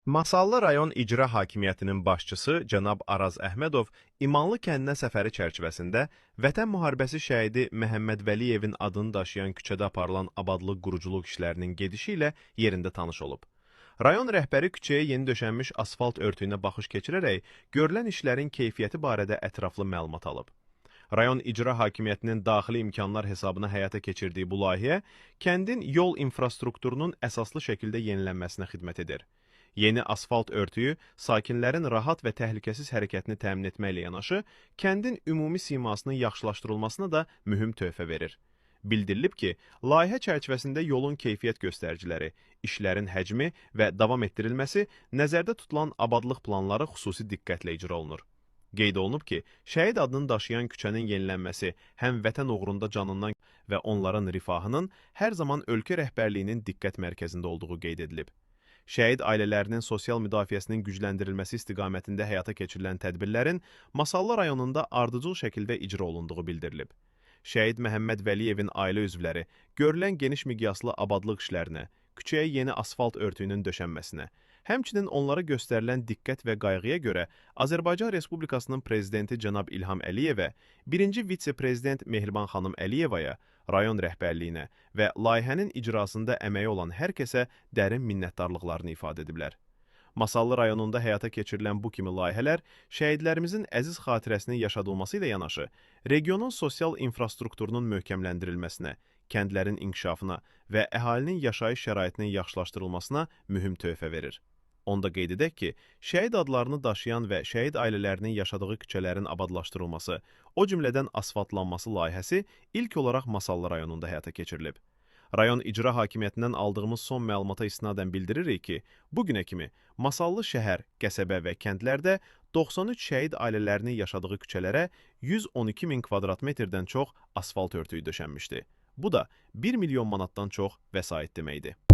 Masallı rayon İcra Hakimiyyətinin başçısı cənab Araz Əhmədov İmanlı kəndinə səfəri çərçivəsində Vətən müharibəsi şəhidi Məhəmməd Vəliyevin adını daşıyan küçədə aparılan abadlıq quruculuq işlərinin gedişi ilə yerində tanış olub. Rayon rəhbəri küçəyə yeni döşənmiş asfalt örtüyünə baxış keçirərək görülən işlərin keyfiyyəti barədə ətraflı məlumat alıb. Rayon İcra Hakimiyyətinin daxili imkanlar hesabına həyata keçirdiyi bu layihə kəndin yol infrastrukturunun əsaslı şəkildə yenilənməsinə xidmət edir. Yeni asfalt örtüyü sakinlərin rahat və təhlükəsiz hərəkətini təmin etməklə yanaşı, kəndin ümumi simasının yaxşılaşdırılmasına da mühüm töhfə verir. Bildirilib ki, layihə çərçivəsində yolun keyfiyyət göstəriciləri, işlərin həcmi və davam etdirilməsi nəzərdə tutulan abadlıq planları xüsusi diqqətlə icra olunur. Qeyd olunub ki, şəhid adını daşıyan küçənin yenilənməsi həm vətən uğrunda canından və onların rifahının hər zaman ölkə rəhbərliyinin diqqət mərkəzində olduğu qeyd edilib. Şəhid ailələrinin sosial müdafiəsinin gücləndirilməsi istiqamətində həyata keçirilən tədbirlərin Masallı rayonunda ardıcıl şəkildə icra olunduğu bildirilib. Şəhid Məhəmməd Vəliyevin ailə üzvləri görülən geniş miqyaslı abadlıq işlərinə, küçəyə yeni asfalt örtüyünün döşənməsinə, həmçinin onlara göstərilən diqqət və qayğıya görə Azərbaycan Respublikasının Prezidenti cənab İlham Əliyevə, birinci vitse-prezident Mehriban xanım Əliyevaya, rayon rəhbərliyinə və layihənin icrasında əməyi olan hər kəsə dərin minnətdarlıqlarını ifadə ediblər. Masallı rayonunda həyata keçirilən bu kimi layihələr şəhidlərimizin əziz xatirəsinin yaşadılması ilə yanaşı, regionun sosial infrastrukturunun möhkəmləndirilməsinə, kəndlərin inkişafına və əhalinin yaşayış şəraitinin yaxşılaşdırılmasına mühüm töhfə verir. Onda qeyd edək ki, şəhid adlarını daşıyan və şəhid ailələrinin yaşadığı küçələrin abadlaşdırılması, o cümlədən asfaltlanması layihəsi ilk olaraq Masallı rayonunda həyata keçirilib. Rayon İcra Hakimiyyətindən aldığımız son məlumata istinadən bildiririk ki, bu günə kimi Masallı şəhər, qəsəbə və kəndlərdə 93 şəhid ailələrinin yaşadığı küçələrə 112 min kvadrat metrdən çox asfalt örtüyü döşənmişdi. Bu da 1 milyon manatdan çox vəsait deməkdir.